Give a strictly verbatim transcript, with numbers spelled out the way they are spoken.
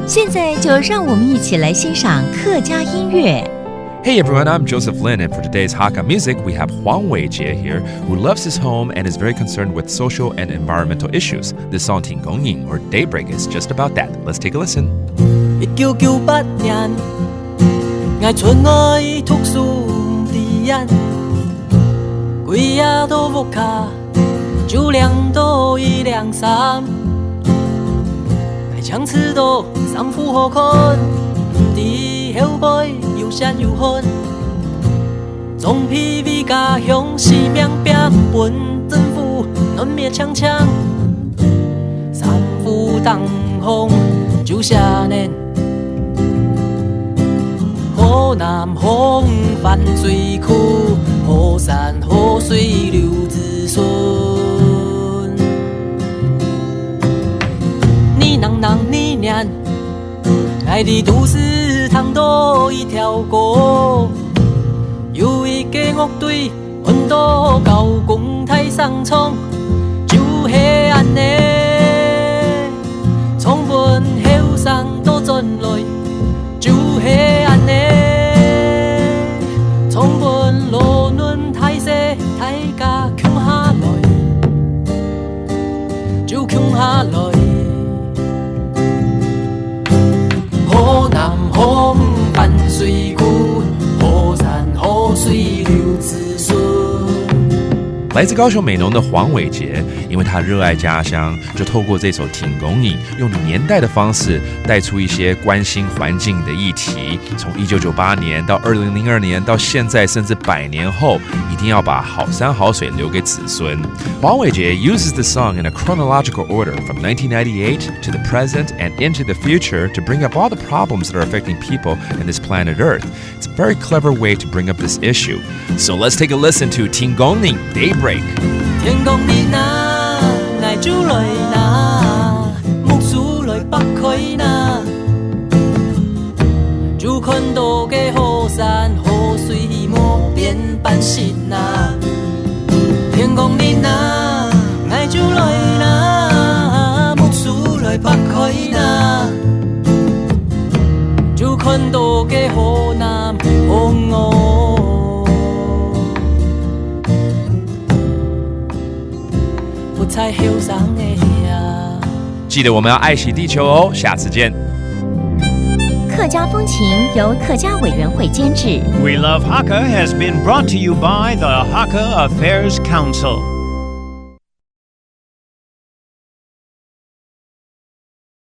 现在就让我们一起来欣赏客家音乐。 Hey everyone, I'm Joseph Lin, and for today's Hakka music, we have Huang Weijie here, who loves his home and is very concerned with social and environmental issues. This song, 天光日 or Daybreak, is just about that. Let's take a listen. 一九九八年，𠊎出外讀書畢業，歸夜到屋下，就領著一領衫。𠊎淨試著衫褲好看，毋知後背又濕又寒。 總係為家鄉使命拚，分政府安排淨淨。衫褲頂項就寫等：河南洪泛水庫，河山河水留子孫。二零零二年， 𠊎在都市聽著一條歌，有一個樂隊安到交工大聲唱，就係恁呢，唱分後生倒轉來，就係恁呢，唱分老嫩大細大家共下來。 就共下來。河南洪泛水庫，河山河水留子孫。 来自高雄美濃的黃偉傑，因為他熱愛家鄉，就透過這首《天光日》，用年代的方式帶出一些關心環境的議題。從一九九八年到二零零二年，到現在，甚至百年後，一定要把好山好水留給子孫。 黃偉傑 uses the song in a chronological order from nineteen ninety-eight to the present and into the future to bring up all the problems that are affecting people and this planet Earth. It's a very clever way to bring up this issue. So let's take a listen to 天光日 Daybreak. 天光日啊，𠊎就來啦，目珠來擘開啦，就看到該河山河水無變 半生啊。天光日啊，𠊎就來啦，目珠來擘開啦，就看到該河南洪哦，不再後生个呀。 記得我們要愛惜地球哦，下次見。客家風情由客家委員會監製。 We Love Hakka has been brought to you by the Hakka Affairs Council.